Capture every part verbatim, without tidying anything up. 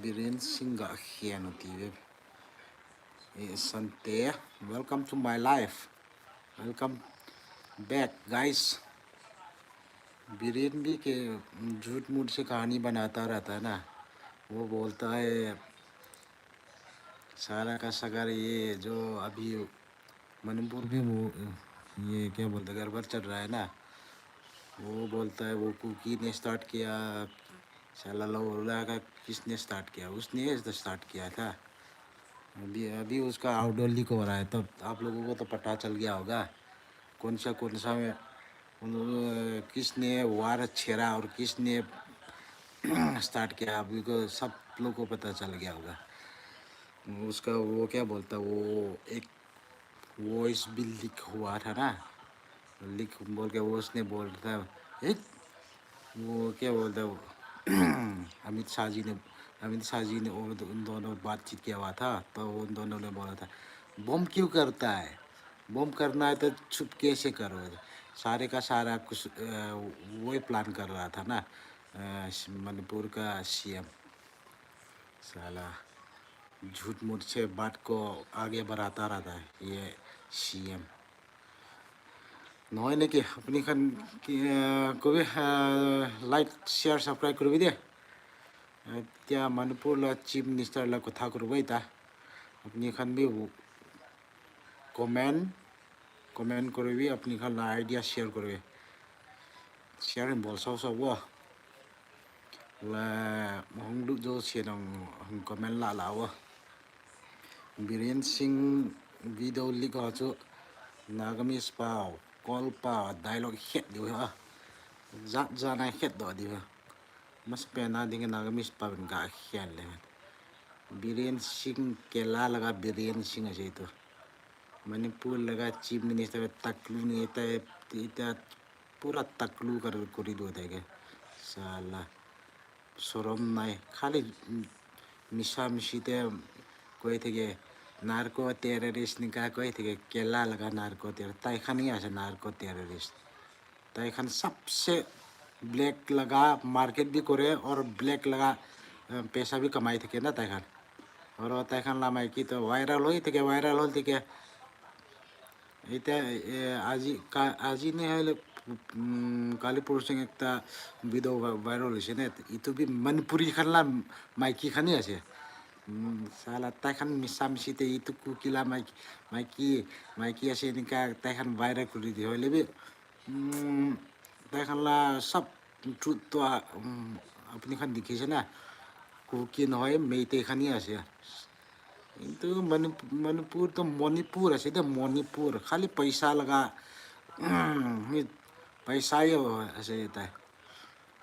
Biren Singh ga khen u ti ve. Eh, Sante, welcome to my life. Welcome back, guys. Villain भी के झूठ मूठ से कहानी बनाता रहता है ना, वो बोलता है सारा का सगर ये जो अभी मणिपुर में वो, ये क्या बोलते हैं, गड़बड़ चल रहा है ना, वो बोलता है वो कुकी ने स्टार्ट किया, साला लोला का किसने स्टार्ट किया, उसने तो स्टार्ट किया था। अभी अभी उसका आउटडोर लीक हो रहा है, तो आप लोगों को तो पता चल गया होगा कौन सा कौन सा में उन- किसने वार छेड़ा और किसने स्टार्ट किया, अभी को सब लोग को पता चल गया होगा। उसका वो क्या बोलता, वो एक वॉइस भी लीक हुआ था ना, लीक बोल के वो उसने बोल रहा था, "ए, वो क्या बोलता वो, अमित शाह जी ने, अमित शाह जी ने और दो- उन दोनों बातचीत किया हुआ था, तो उन दोनों ने बोला था, बम क्यों करता है, बम करना है तो छुपके से करो।" सारे का सारा कुछ, अ, वही प्लान कर रहा था ना, अ, मणिपुर का सीएम। साला झूठ मूठ से बात को आगे बढ़ाता रहता है ये CM. Nohoi ne ke, apni khan ke, eh, ko bhi, eh, like, share, subscribe kori bhi de. Eh, tia Manipur la Chief Minister la kotha kori bhi ta. Apni khan bhi wo comment, comment kori bhi, apni khan la idea share kori bhi. Share in bol sao sao wo. La hung lut jo se nong hung comment la la wo. Biren Singh video leak ho chu Nagamese pao, Kol pao, dialogue het diu ha. Jat jat na het do diu ha. Mas pe na ding Nagamese pao ben ga khen le. Biren Singh kela laga Biren Singh ase tu. Manipur laga Chief Minister taklu ni ta, ta pura taklu kar kori do ta ke. Sala. Sorom nai. Khali, mm, misa misi te koi thei ke narco terrorist ni ka koi thei ke kela laga narco terror. Tai khan hi ase narco terrorist. Tai khan sabse black laga market bhi kore aur black laga, eh, paisa bhi kamai thei ke na tai khan. Aur tai khan la maiki to viral hoi thei ke, viral hoi thei ke. Ite, eh, aji, ka, aji ne hai le, mm, kali porsi ekta video va-, viral hoise ne. Itu bhi Manipuri khan la maiki khan hi ase. Mm, sala tai khan misa misi te itu Kuki la maiki, maiki, maiki ase nika tai khan viral kori di hoile bhi. Mm, tai khan la sab truth to, mm, apni khan dikhe se na. Kuki nohoi, Meitei khan hi ase. Kintu Manip-, Manipur to Manipur ase de, Manipur. Khali paisa laga, mm, hi paisa hi ase tai.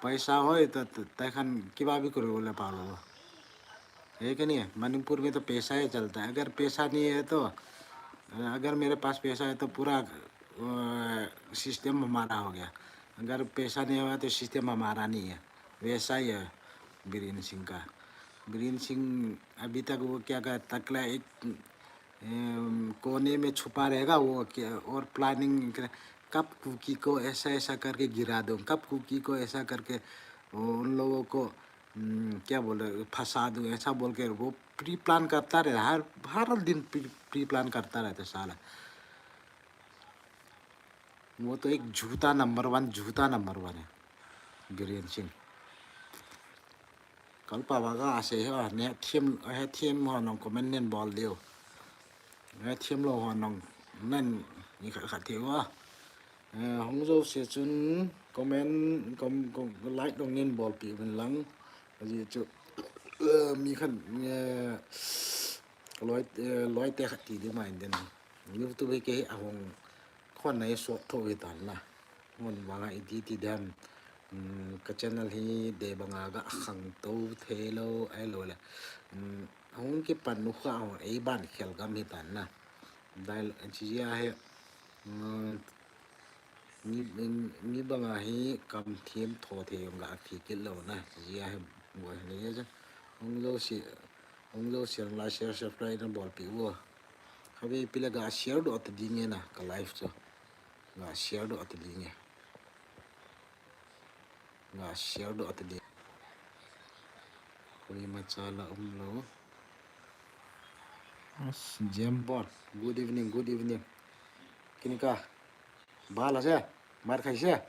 Paisa hoi to, to, tai khan kiba bhi kori bole palo. Hai ki nahi? Manipur mein to paisa hi chalta hai. Agar paisa nahi hai to, agar mere paas paisa hai to pura, uh, system hamara ho gaya. Agar paisa nahi hoga to system hamara nahi hai. Waisa hi hai Biren Singh ka. Biren Singh abhi tak wo kya kahta, takla ek, um, kone mein chupa rahega wo kya, aur planning kar-, kab Kuki ko aisa aisa karke gira dun, kab Kuki ko aisa karke, uh, un logon ko, um, kya bole, phasa dun, aisa bolke wo pre plan karta rehta, har, har din pre, pre plan karta rehta sala. वो तो एक झूठा number one, झूठा number one है बिरेन Singh. Kalpa baga ase ho, ne thim, he thim ho nong comment nen bol diu. He thim lou ho nong nen ni khat khat thei ho. Eh, hung jo se chun comment, com-, com-, like dong nen bolpi uvin lang. Ajeh chu, eh, mi khat, eh, loi, eh, loi te khat ti di mai den. YouTube hi kei ahung khon na hi sot tho hi tan na. Hon vanga iti ti dem, um, ka channel hi de banga ga khangtou thei lou, ahilou le. Um, ahung kipan nu kha ahung eiban khel gam hi tan na. Dai chi jia hi, um, mi, mi, mi banga hi kam thiem tho thei jong ga thi kit lou na. Chi jia hi boi hi le ja. Hung lou si, hung lou si, like, share, subscribe na bolpi uvo. Khatvei pile ga share doh ta ding e na, ka live chu. Ga share doh ta ding e. Ga share doh ta ding. Koima cha la umlou. As, Jambon. Good evening, good evening. Kinika. Bala se. Mar khai se.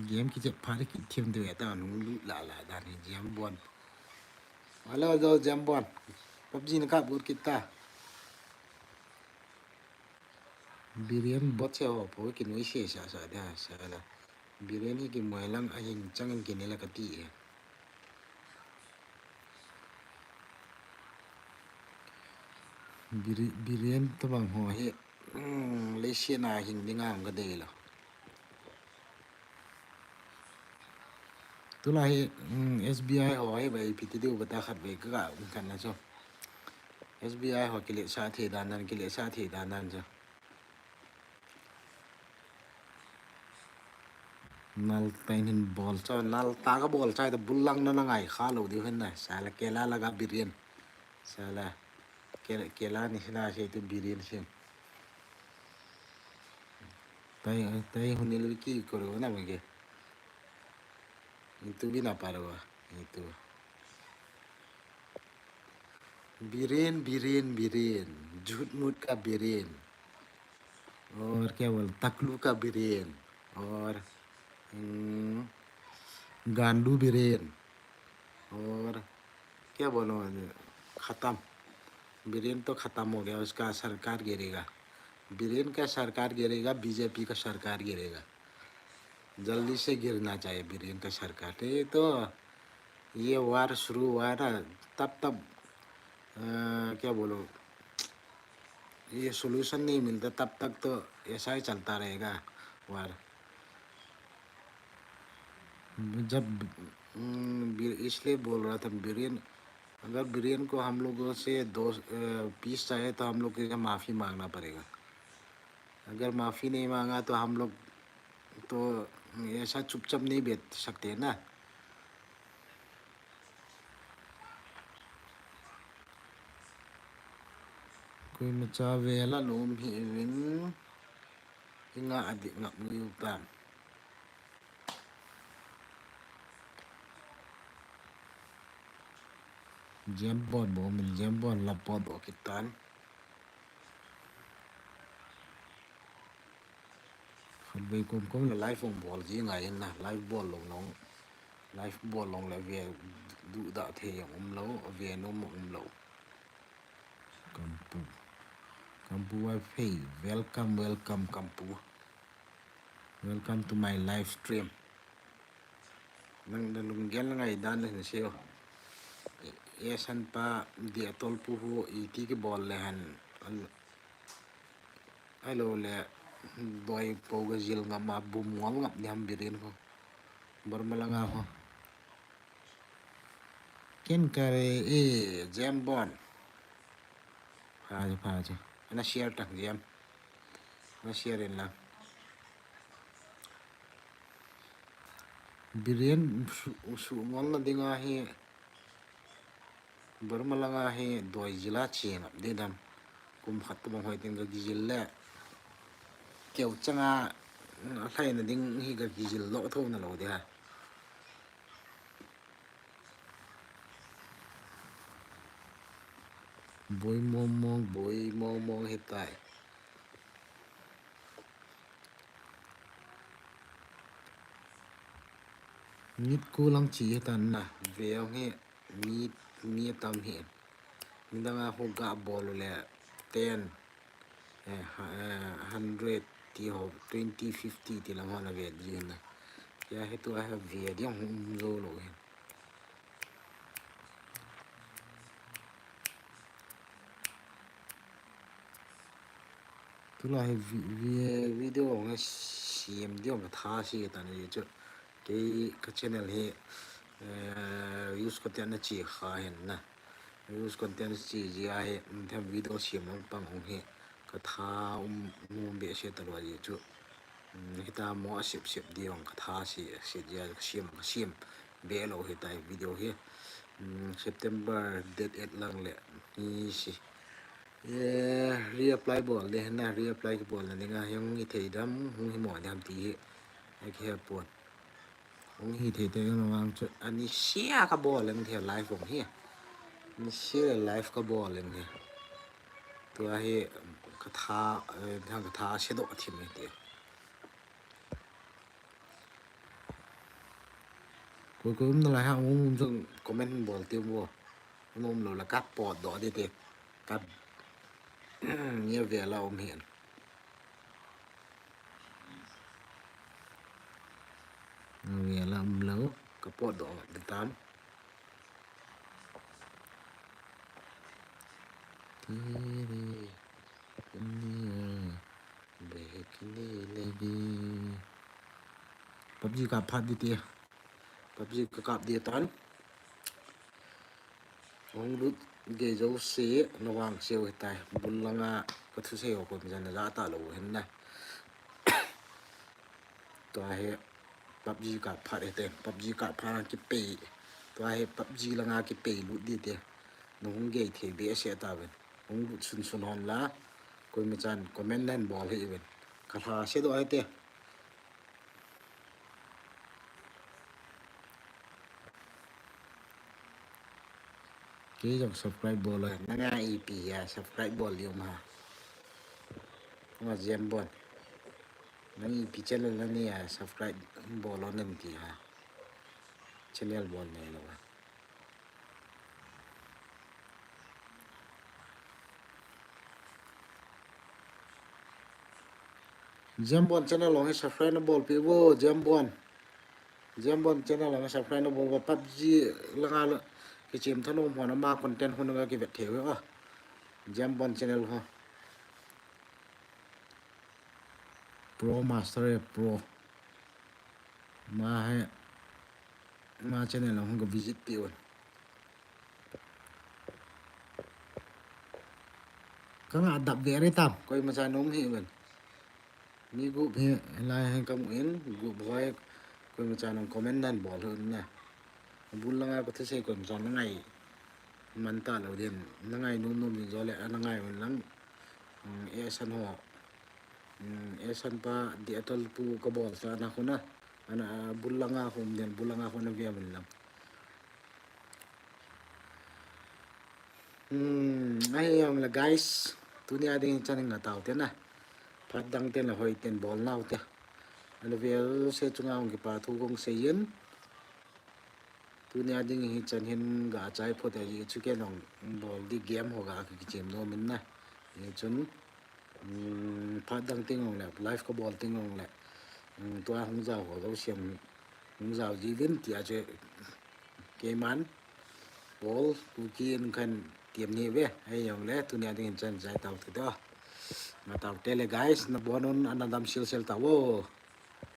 Game kiche phari kithem de ta nung lu la la da ni Jambon. Hello, hello, Jambon. PUBG na kap good kita. Biren bot se ho po kinui se sa sa da sa la. Biren hi kimoi lang a hing chang in kinela kati e. Biri-, Biren tabang ho hi, mm, leisena hing ding ang ka dei lo. Tulai hi, mm, S B I ho hi bai piti diu bata khat bai ka ka um kan na cho. S B I ho kile sa the dan dan, kile sa the dan dan cho. Nal tain hin bol cha, nal ta ka bol cha ta bul lang na na ngai kha lo diu hin na. Sala kela la ga Biren. Sala kela, kela ni sina se tu Biren sin. Tai, tai hun ni lu ki ko ro na me ke. Itu bina pa ro. Itu. Biren, Biren, Biren, झूठ मूठ का बिरेन, और क्या बोल, तकलू का बिरेन, और, हम्म, गांडू बिरेन, और क्या बोलो, खत्म। बिरेन तो खत्म हो गया, उसका सरकार गिरेगा। बिरेन का सरकार गिरेगा, बीजेपी का सरकार गिरेगा। जल्दी से गिरना चाहिए बिरेन का सरकार। ये तो, ये वार शुरू हुआ ना, तब तब, अ, क्या बोलो, ये सॉल्यूशन नहीं मिलता, तब तक तो ऐसा ही चलता रहेगा वार। जब, हम्म, बि-, इसलिए बोल रहा था बिरेन, अगर बिरेन को हम लोगों से दो, अ, पीस चाहिए तो हम लोग को माफ़ी मांगना पड़ेगा। अगर माफ़ी नहीं मांगा तो हम लोग तो ऐसा चुपचाप नहीं बैठ सकते ना। Koima cha vela lom hi vin, inga adik ngap ngiu tam. Jambon bo min, Jambon la pot bo kitan. Khatvei kom kom le live ong bol ji ngai in na, live bol long long, live bol long le ve du da thei jong um lo, ve nom um lo. Kampu. Kampu Wi-Fi. Welcome, welcome, Kampu. Welcome to my live stream. Nang na lunggel ngai dan le hin seo. E, e san pa di atol pu hu i ti ki bol le han. Al-, alo le doi po ga jil ngam a bum ngol ngap ni ham birin ho. Bar malanga ho. Ken kare e Jambon. Pha jo, pha jo. Ana share tak Jam. Ana share in lang. Biren su, su ngol na dinga hi. Bar malanga hi doi jila ching ap de dam. Kum khat tu bang hoi tin ga gijil le. Keu changa, a hlai na ding hi ga gijil lo tho na lo de ha. Boi mong mong, boi mong mong hitai. Nit ku lang chi hitan na, veo hi, mi, mi tam hi. Midang a hu ga bol le ten, eh, ha-, eh, hundred ti ho, twenty, fifty ti lang ho na ve di na. Ya hitu a ha ve di ang um zo lo hin. Tulai hi vi-, vi-, video nga siam diu nga tha si ta ni chu. Kei ka channel hi, eh, use content na chi kha hin na. Use content chi ji a hi, mm, them video siam lang pang hong hi. Ka tha um, um be se ta lo ji chu. Mm, hita mo a sip sip di ong ka tha si, si dia ka siam, ka siam be lo hita video hi. Mm, September date eight lang le ni si. Eh, reapply bol le na, reapply ki bol na dinga hung i thei dam, hung hi mo dam ti hi. Ai ki he pon. Hung hi thei te, nang chu ani sia ka bol leng thei live hung hi. Ani sia live ka bol leng hi. Tua hi ka tha, eh, thang ka tha se doh thim hi te. Koi koi um nalai ha, um um chung comment bol ti um bo. Um um lou le ka potdoh di te. Ka nia vela um hin. Nia vela um lou, ka potdoh di tan. Tiri, nia. Behekini lagi. PUBG kap phat di te. PUBG ka kap di tan. Hung lut gei jouse, na vang seo hitai. Bul langa ka thusei ho koima chan na ja ta lou hin na. Tua hi PUBG kap phat hite. PUBG kap phat na kipei. Tua hi PUBG langa kipei lut di te. Na hung gei thei behseh ta ven. Hung lut sunsun hon la. Koima chan comment nan bol hi ven. Ka lha se doh hite. Kei jong subscribe bol lou. Nanga ipi a subscribe bol diu ma. Nga Jambon. Nang ipi channel na nia subscribe bol lou nan ti ha. Channel bol nei lou. Jambon channel long hi subscribe na bol pi vo, Jambon. Jambon channel long hi subscribe na bol vo, PUBG langa lo, kichem thanom hon ama content hon nga kivet thei ve a. Jambon channel ho. Pro Master Pro. Ma he, ma channel long hon ka visit pi vo. Ka nga dap ve re tam, koima cha nom hi ven. Mi gup hi, lai hi ka mu in, gup hoi, koima cha nom comment nan bol hon na. Bul langa ka thusei koima cha na ngai man ta lou din, na ngai nom nom din jo le, na ngai ven lang. Mm, e san ho. Mm, e san pa, di atol pu ka bol sa na khu na. Ana, bul langa khu um din, bul langa khu na ve ven lang. Hmm, ahi jong le guys, tunia ding chan nga tau te na. Phat dang ten la hoi ten bol nau te. Ana vel se chunga hung kipa thu kong sei in. Tunia ding hi chan hin ga chai pho te ji chu ke long bol di game ho ga ki chem no min na. Ye chun, um, phat dang ting ong le, live ka bol ting ong le. Um, tua hung jao ho lo siam, hung jao ji vin ti a che. Keiman Paul Kuki in kan tiam ni ve, ahi jong le, tunia ding in chan jai tau te to. Ma tau te le guys, na bon un ana dam sil sil tau vo.